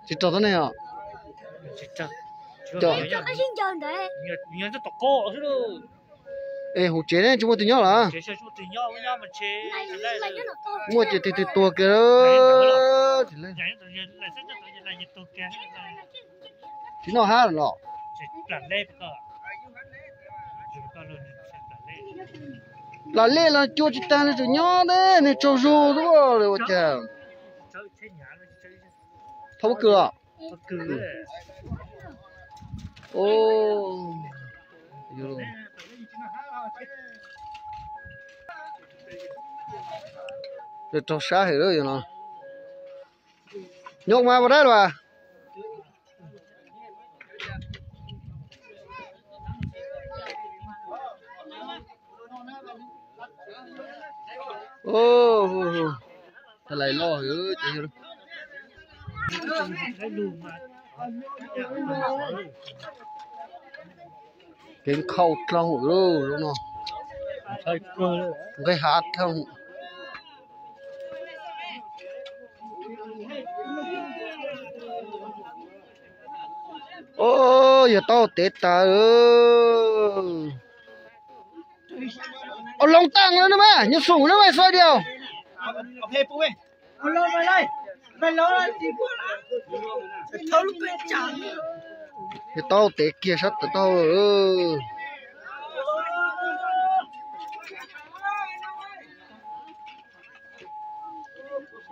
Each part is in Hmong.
Tsis raug tau nej os. Es hauv tsev ne tsis muaj tus nyob los? Muaj ces tig tig tuag kiag. Tsis noj hab los? Plam lej los cua tsis tag, nws tseem nyob ne, nws tsaug zug ua cas. Thaub kws los? Raug sab heev no. Nyob mas pas dab los? Tag lais loj. Kev nkhaus dlhau hwv no, nqis hav dlhau. Yog tau tev tas. Au, loo tag no na mas, nyob xum na mas, xoj diam. Yog tau tev kiag sab tawm tau.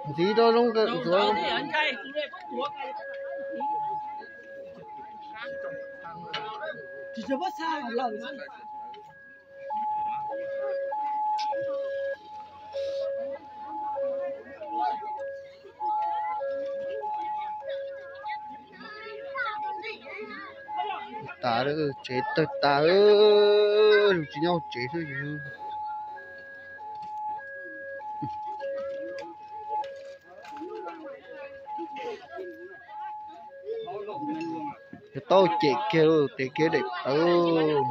Ntxiv rau zoo nkauj ntxuav. Tas, tsev tawg tas, tsis nyob hauv tsev xwb. Tau cem kiag, tev kiag daim tawv.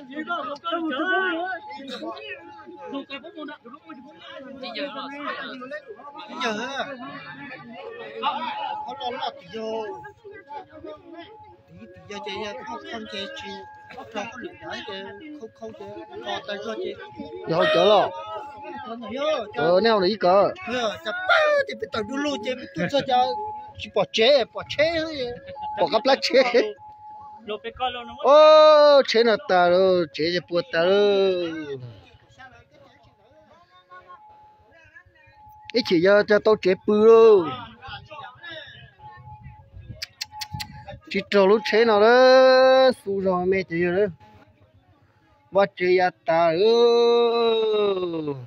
Yog, qhov loj loj tim yog, tim yog ces yog qhov nce tsis rau koj lwm dav ces khau khau ces ho tas zog ces. Yog hauv cawv los? Nej hauv lawm ib kawm. Ces peb tawm du lug ces peb tuaj txog ces tsis pom tsev, pom tsheb, pom qab plab tsheb. Tsheb no tas lawm, tsev ces puas tas lawm. Ib chim yog cog tau tsev pw lauj. Tsis raug lub tsheb no lawm, xu zog me ces yog lawm. Vaj tsev ya tas lawm.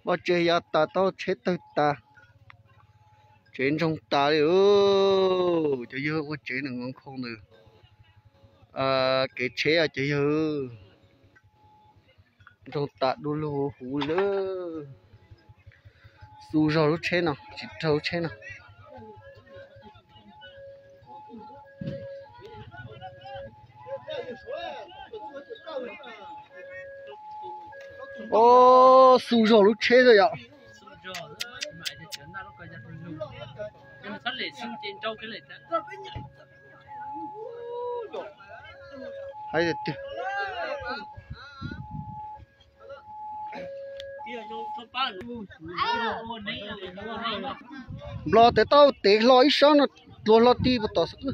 Vaj tsev ya tas, tau tsheb tawg tas, tsev ntsoog tas li. Cov yawg ua tsev ntawm nkauv nkhaus ntawd, kev tsheb cov yawg, ntsoog tas du lug huv lawm. Xu zog lub tsheb no, tsis raug lub tsheb no. Ob, xu zog lub tsheb xwb yom. Hais tias twg. Nplog tes tau tev hlo ib sab no, dluag hlo ti puas tom xwb.